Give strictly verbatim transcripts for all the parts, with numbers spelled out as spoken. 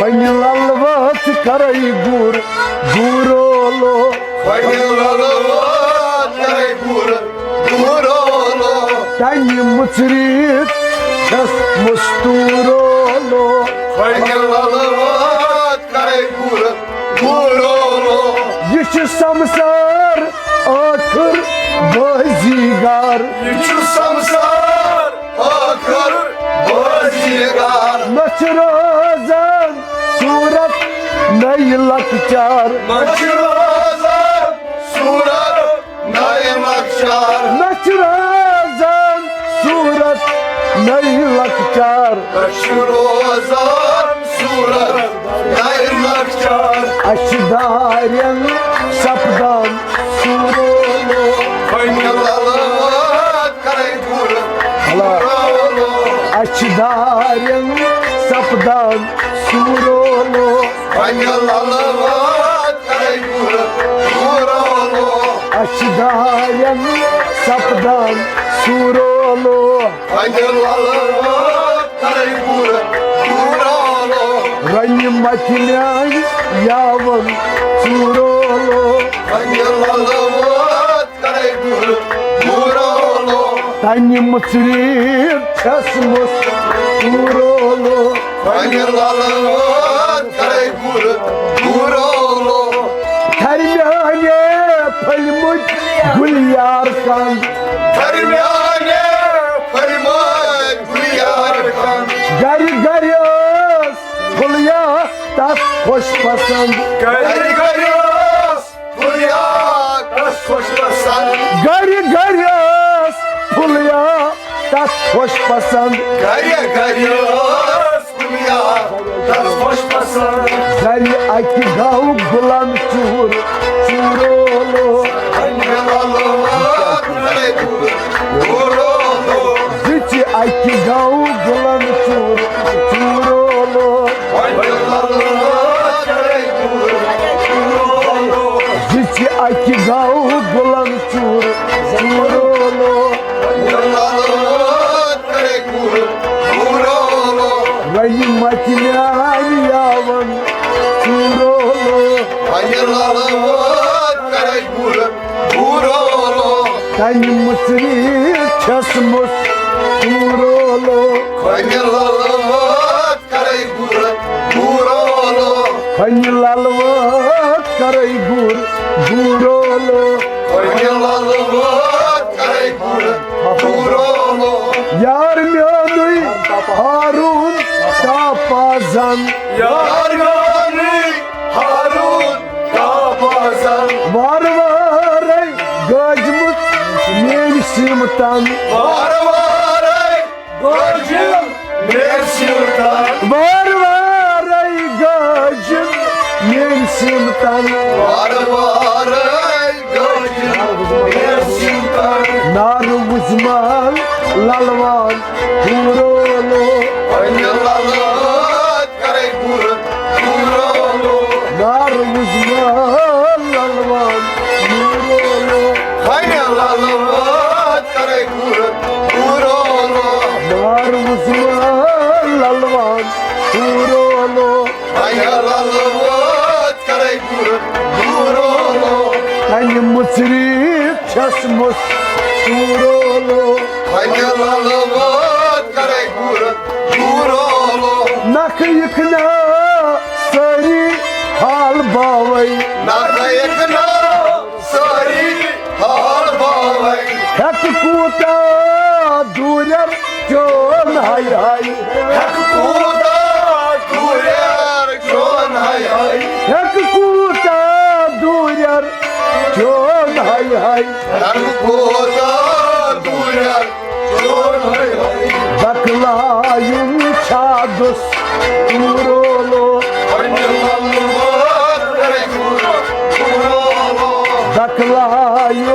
وۄنۍ للوت کرے گُر گُرولو۔ وۄنۍ للوت کرے گُر گُرولو۔ تنہِ مُژرِتھ چھس مستوٗرولو۔ وۄنۍ للوت کرے گُر گُرولو۔ یہِ چھُ سمسار ٲخٕر بٲزی گار۔ یہِ چھُ سمسار ٲخٕر بٲزی گار۔ مےٚ چھُ روزان صوٗرت نٔے لۄکچار۔ مےٚ چھُ روزان صوٗرت نٔے لۄکچار۔ مےٚ چھُ روزان صوٗرت نٔے لۄکچار۔ مےٚ چھُ روزان صوٗرت نٔے لۄکچار۔ اَسہِ چھِ دارٮ۪ن سپدان سوٗرولو۔ وۄنۍ للوت کرے گُر گُرولو۔ اَسہِ چھِ دارٮ۪ن سپدان سوٗرولو۔ وۄنۍ للوت کرے گُر گُرولو۔ اَسہِ چھِ دارٮ۪ن سپدان سوٗرولو۔ وۄنۍ للوت کرے گُر گُرولو۔ رنہِ متہِ میانہِ یاون ژوٗرولو۔ وۄنۍ للوت کرے گُر گُرولو۔ تنہِ مُژرِتھ چھس مستوٗرولو۔ وۄنۍ للوت کرے گُر گُرولو۔ درمیانے پھٔلمٕتۍ گُلیار کند۔ درمیانے پھٔلمٕتۍ گُلیار کند۔ گرِ گرِ ٲس پھُلیا تتھ خۄش پسند۔ گرِ گرِ ٲس پھُلیا تس خۄش پسند۔ گرِ گرِ ٲس پھُلیا تس خۄش پسند۔ گرِ گرِ ٲس پھُلیا تس خۄش پسند۔ گرِ اکہِ گاوٕ گُلن چوٗر چوٗرولو۔ وۄنۍ للوت کرے گُر گُرولو۔ زِچہِ اکہِ گاوٕ گُلن چوٗر چوٗرولو۔ وۄنۍ للوت کرے گُر گُرولو۔ زِچہِ اکہِ گاوٕ گُلن چوٗر چوٗرولو۔ وۄنۍ للوت کرے گُر گُرولو۔ رنہِ متہِ میانہِ یاون ژوٗرولو۔ وۄنۍ للوت کرے گُر گُرولو۔ تنہِ مُژرِتھ چھس مستوٗرولو۔ وۄنۍ للوت کرے گُر گُرولو۔ وۄنۍ للوت کرے گُر گُرولو۔ وۄنۍ للوت کرے گُر گُرولو۔ یار میونُے ہارون تاپازن۔ یار میونُے ہارون تاپازن۔ وارٕ وارَے گٲجمٕژ میٲنۍ سیٖمتن۔ وارٕ وارَے گٲجِم میٲنۍ سیٖمتن۔ وارٕ وارَے گٲجِم میٲنۍ سیٖمتن۔ وارٕ وارَے گٲجِم میٲنۍ سیٖمتن۔ نارٕ وُزمال للوان گُرولو۔ وۄنۍ للوت کرے گُر گُرولو۔ نارٕ وُزمال للوان گُرولو۔ وۄنۍ للوت کرے گُر گُرولو۔ نارٕ وُزمال للوان گُرولو۔ وۄنۍ للوت کرے گُر گُرولو۔ تنہِ مُژرِتھ چھس مستوٗرولو۔ وۄنۍ للوت کرے گُر گُرولو۔ نکھٕ یِکھ نا سٲری حال باوے۔ نکھٕ یِکھ نا سٲری حال باوے۔ ہیٚکہٕ کوٗتاہ دوٗرٮ۪ر چون ہاے ہاے۔ ہیٚکہٕ کوٗتاہ دوٗرٮ۪ر چون ہاے ہاے۔ ہیٚکہٕ کوٗتاہ دوٗرٮ۪ر چون ہاے ہاے۔ ہیٚکہٕ کوٗتاہ دوٗرٮ۪ر چون ہاے ہاے۔ بکلایُن چھا دُس تورولو۔ وۄنۍ للوت کرے گُر گُرولو۔ بکلایُن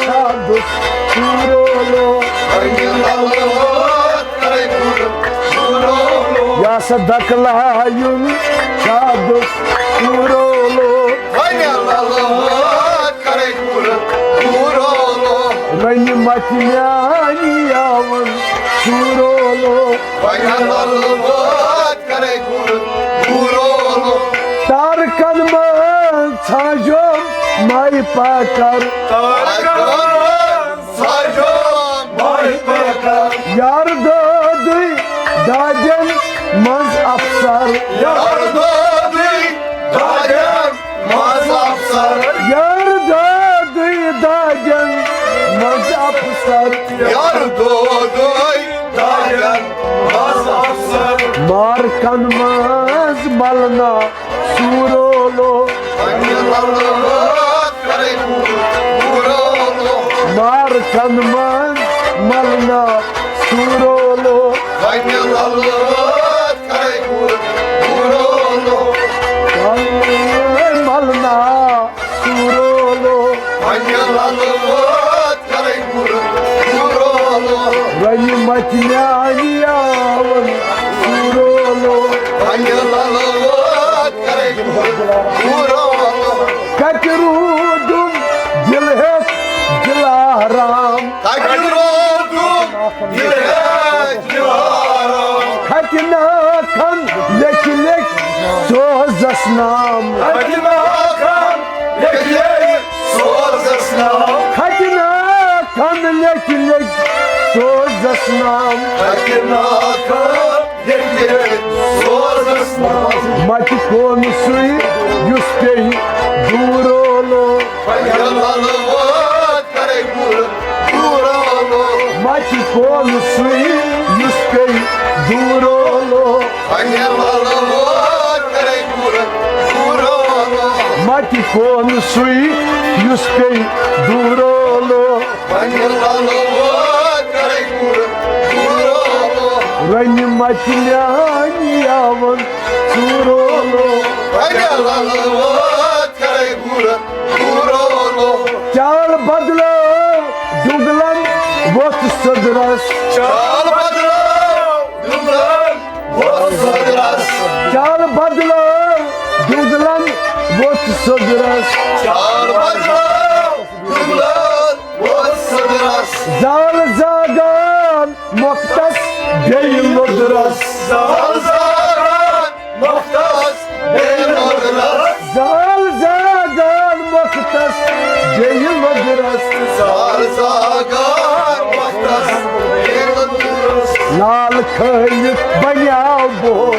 چھا دُس تورولو۔ وۄنۍ للوت کرے گُر گُرولو۔ یا سا بکلایُن چھا دُس تورولو۔ وۄنۍ للوت کرے گُر گُرولو۔ رنہِ متہِ میانہِ یاون سورولو۔ وۄنۍ للوت کرے گُر گُر ماہہِ پاکر۔ تارکن منٛز سرجام ماہہِ پاکر۔ یار دادٕے دادٮ۪ن منٛز افسر۔ یار دادٕے دادٮ۪ن منٛز افسر۔ یار دادٕے دادٮ۪ن منٛز افسر۔ یار دادٕے دادٮ۪ن منٛز افسر۔ مارکن منٛز ملنا سورولو۔ پننہِ للہٕ وٲتۍ کرے پوٗرٕ پوٗرولو۔ مارکن منٛز ملنا سورولو۔ پننہِ للہٕ وٲتۍ کرے پوٗرٕ پوٗرولو۔ ملنا سورولو۔ پننہِ للہٕ وٲتۍ کرے پوٗرٕ پوٗرولو۔ رنہِ متہِ میانہِ یاون سورولو۔ پننہِ للہٕ وٲتۍ کرے پوٗرٕ پوٗرولو۔ کتہِ روٗدُم دِل ہیٚتھ دِلارام۔ کتہِ روٗدُم دِل ہیٚتھ دِلارام۔ کھٹہِ ناکھن لیکھِ لیکھِ سوزس نام۔ کھٹہِ ناکھن لیکھِ لیکھِ سوزس نام۔ کھٹہِ ناکھن لیکھِ لیکھِ سوزس نام۔ کھٹہِ ناکھن لیکھِ لیکھِ سوزس نام۔ متہِ کون سُے یُس پیٚیہِ دوٗرولو۔ پننہِ للہٕ وٲتۍ کرے پوٗرٕ پوٗرولو۔ متہِ کون سُے یُس پیٚیہِ دوٗرولو۔ پننہِ للہٕ وٲتۍ کرے پوٗرٕ پوٗرولو۔ متہِ کون سُے یُس پیٚیہِ دوٗرولو۔ پننہِ للہٕ وٲتۍ کرے پوٗرٕ پوٗرولو۔ رنہِ متہِ میانہِ یاون سورولو۔ پننہِ للہٕ وٲتۍ کرے پوٗرٕ پوٗرولو۔ چال بدلٲو ڈُگلن ووٚتھ سٔدرس۔ چال بدلٲو ڈُگلن ووٚتھ سٔدرس۔ چال بدلٲو ڈُگلن ووٚتھ سٔدرس۔ چال بدلٲو ڈُگلن ووٚتھ سٔدرس۔ زال زاگان مۄختس بیٚیہِ لوٚدرس۔ زال زاگان مۄختس بیٚیہِ لوٚدرس۔ زال زاگان مۄختس بیٚیہِ لوٚدرس۔ زال زاگان مۄختس بیٚیہِ لوٚدرس۔ لال کھٲلِتھ بنیاو بہٕ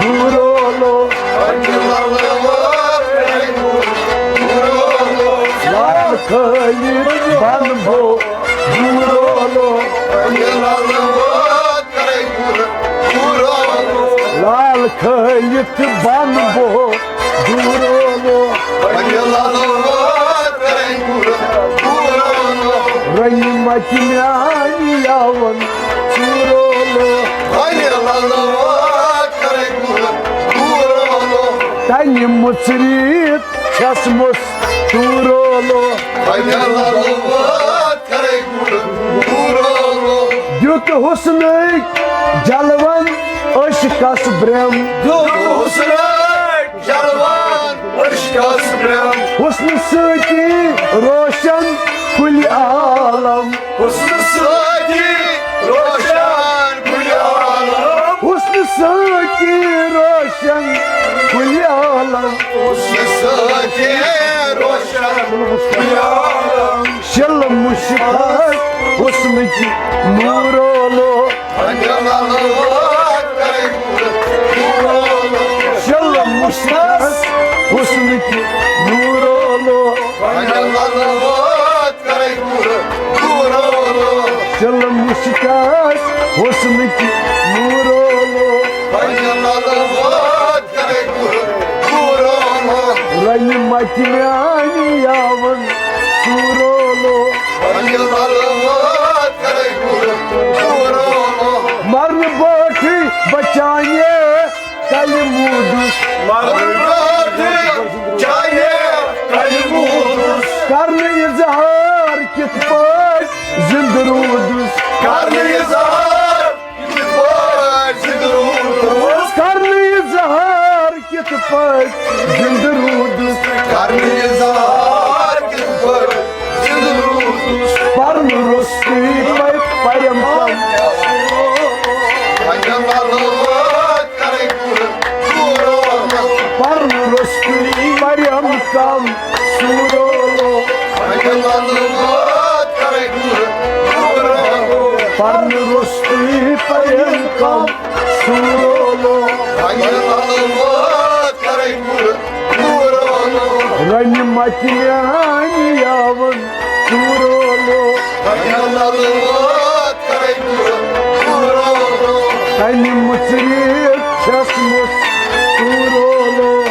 دوٗرولو۔ پننہِ للہٕ وٲتۍ کرے پوٗرٕ پوٗرولو۔ لال کھٲلِتھ بن بہٕ دوٗرولو۔ پننہِ للہٕ وٲتۍ کرے پوٗرٕ پوٗرولو۔ لال کھٲلِتھ بن بہٕ دوٗرولو۔ پننہِ للہٕ وٲتۍ کرے پوٗرٕ پوٗرولو۔ رنہِ متہِ میانہِ یاون سورولو۔ پننہِ للہٕ وٲتۍ کرے پوٗرٕ پوٗرولو۔ تنہِ مُژرِتھ چھس مُس توٗرولو۔ پننہِ للہٕ وٲتۍ کرے پوٗرٕ پوٗرولو۔ دیُت حُسنٕکۍ جلون عشقس برٛم۔ دیُت حُسنٕکۍ جلون عشقس برٛم۔ حُسنہٕ سۭتی روشن کُلہِ عالم۔ حُسنہٕ سۭتی روشن کُلہِ عالم۔ حُسنہٕ سۭتی روشن کُلہِ عالم۔ حُسنہٕ سۭتی روشن کُلہِ عالم۔ شِلہٕ مُشکَس حُسنٕکۍ نوٗرولو۔ پننہِ للہٕ وٲتۍ کرے پوٗرٕ پوٗرولو۔ شِلہٕ مُشکَس حُسنٕکۍ نوٗرولو۔ پننہِ للہٕ وٲتۍ کرے پوٗرٕ پوٗرولو۔ شِلہٕ مُشکَس حُسنٕکۍ نوٗرولو۔ پننہِ للہٕ وٲتۍ کرے پوٗرٕ پوٗرولو۔ رنہِ متہِ میانہِ یاون سورولو۔ پننہِ للہٕ وٲتۍ کرے پوٗرٕ پوٗرولو۔ مرنہٕ برونٹھٕے بچانے کلہِ موٗدُس۔ مرنہٕ برونٹھٕے بچانے کلہِ موٗدُس۔ کرنہٕ اظہار کِتھ پٲٹھۍ زِندٕ روٗدُس۔ کرنہٕ اظہار کِتھ پٲٹھۍ زِندٕ روٗدُس۔ کرنہٕ اظہار کِتھ پٲٹھۍ زِندٕ روٗدُس۔ کرنہٕ اظہار کِتھ پٲٹھۍ زِندٕ روٗدُس۔ پرنہٕ روٚستُے پے پریم کم۔ پننہِ للہٕ وٲتۍ کرے پوٗرٕ پوٗرولو۔ پرنہٕ روٚستُے پریم کم سورولو۔ پرنہٕ روٚستُے پرن کم سورولو۔ رنہِ متہِ میانہِ یاون سورولو۔ تنہِ مُژرِ چھس مُس سورولو۔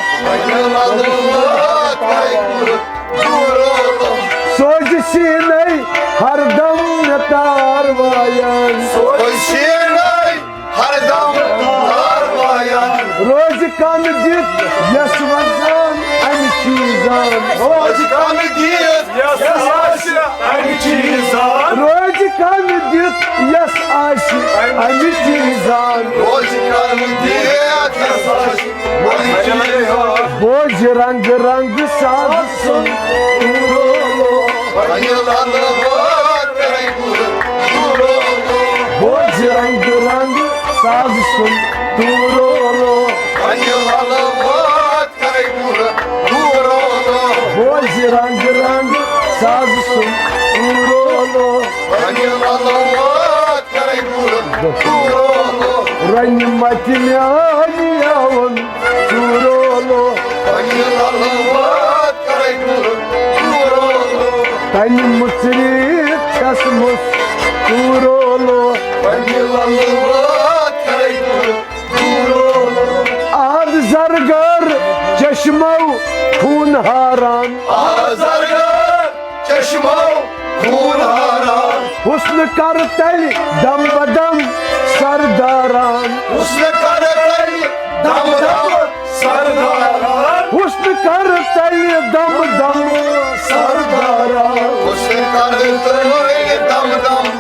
سوزِ سیٖنے ہردم مےٚ تار وایان۔ سوزِ سیٖنے ہردم تار وایان۔ روزِ کن دِتھ یس وزان امہِ چیٖزان۔ روزِ کن دِتھ یس آسہِ امہِ چیٖزان۔ روزِ کن دِتھ یس آسہِ امہِ چیٖزان۔ روزِ کن دِتھ یس آسہِ امہِ چیٖزان۔ بوزِ رنگ رنگ ساز سُن سورولو۔ بوزِ رنگ رنگ ساز سُن سورولو۔ بوزِ رنگ رنگ ساز سُن سورولو۔ رنہِ متہِ میانہِ یاون سورولو۔ تنہِ مُژرِ چھس مُس سورولو۔ آد زرگر چشمو خوٗن ہاران۔ آد زرگر چشمو خوٗن ہاران۔ حسن کر تلہِ دم بدم سرداران۔ حسن کر تلہِ دم دم سرداران۔ حسن کر تلہِ دم دم سرداران۔ حسن کر تلہِ دم دم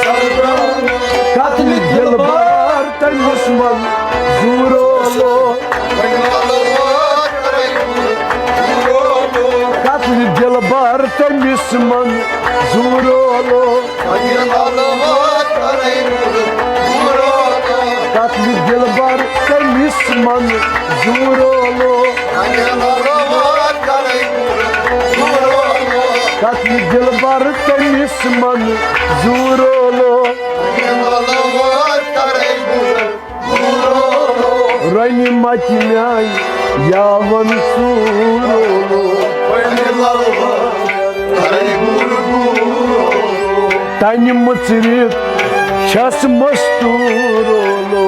سرداران۔ قتل دلبر تٔمِس من زورولو۔ قتل دلبر تٔمِس من زورولو۔ قتل دلبر تٔمِس من زورولو۔ قتل دلبر تٔمِس من زورولو۔ رنہِ متہِ میانہِ یاون سورولو۔ تنہِ مُژرِ چھس مستورولو۔